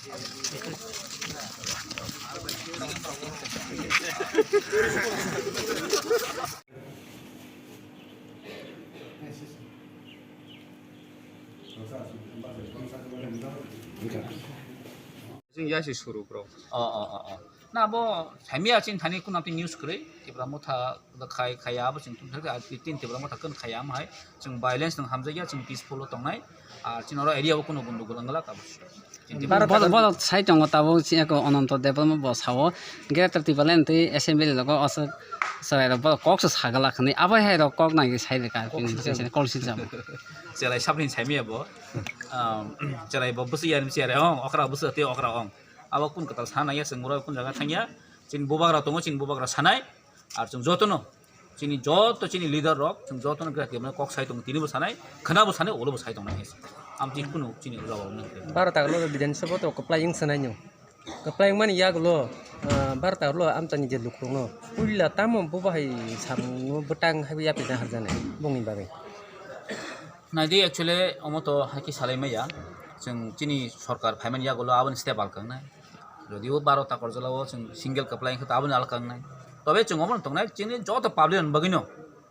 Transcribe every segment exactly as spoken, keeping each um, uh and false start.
Chwng ya se suru bro. O, o, o, o. Na bo saimya chini thani kuna tei news kwrwi. Tipra motha khai khaya abo chwng tong thak, a tin Tipra motha kun khaya am hai. Chwng violence nang hamjakya, chwng peaceful o tongnai. A chini oro area o kuno gundugul wngla tabuk. Baro boro, boro sai tongo tabuk, chini ko Ananto Debbarma bo sao, Greater Tipraland tei Assembly logo aswk chwrai rok bo kok se sagala khani, abo hai rok kok nai sai rwkha, kok bini silcham. Kok silcham. Chwrai sabni saimya bo, um, chwrai bo bwswk ya ni chwrai ong, okra bwswk tei okra ong. Abo kun kwtal sana ya, chwng boro kun jaga thangya, chini bubagra tongo, chini bubagra sanai, ar chwng jotono, chini joto chini leader rok, chwng jotono gra kemne kok sai tongo, tini bo sanai, khwna bo sanai, ulo bo sai tongnai. Am chini kunu chini jawab nang. Baro takhlo Bidhan Sabha to kwplai wng sanai no. Kwplai wngmani yagulo, ah, baro takhlo amchani je lukurokno puila tamo bo bahai samungno bwtang hai yapina harjani bongni bagwi. Naidi actually omo to haikhe salai maya. Chwng chini sorkar phaimani yagulo aboni step alkangnai. Jodio baro ta korjolao chwng single kwplai wngkhe to aboni alkangnai. Tobe chwng omono tongnai chini joto public ni bagwino.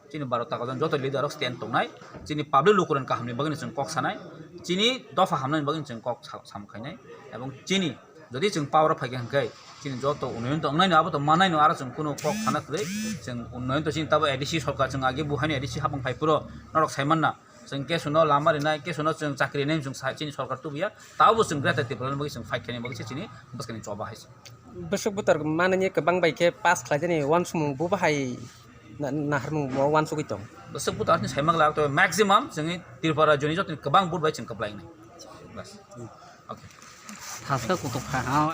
Chini baro ta korjol joto leader rok stand tongnai. Chini public lukurokni kahamni bagwino chwng kok sanai. Chini dopha hamnani bagwino chwng kok sa-, sam khainai. Ebong chini jodi chwng power o phaikha hwnkhe chini joto unnoyon to wngnaino abo to mannaino aro chwng kunu kok sana kwrwi. Chwng unnoyon to chini tabo A D C sorkar chwng age buhaino A D C hapang phai phuru norok saimanna. Chwng kesono lama rinai, kesono chwng chakri rinai chwng sa-, chini sorkar tubuya. Tabo chwng Greater Tipraland bagwi chwng fight khainai bagwi se chini bwskangni choba hai se. Bwswk butar manani kwbang bai khe pass khlai jani uansukmung bo bahai na-, naharmung bo uansugwi tong. Bwswk butar ni saimak lak to maximum chwngni Tripura joni jotoni kwbang vote bai chwng kwplai wngnai. Bas. Okay. Thaska kutuk kha, ha,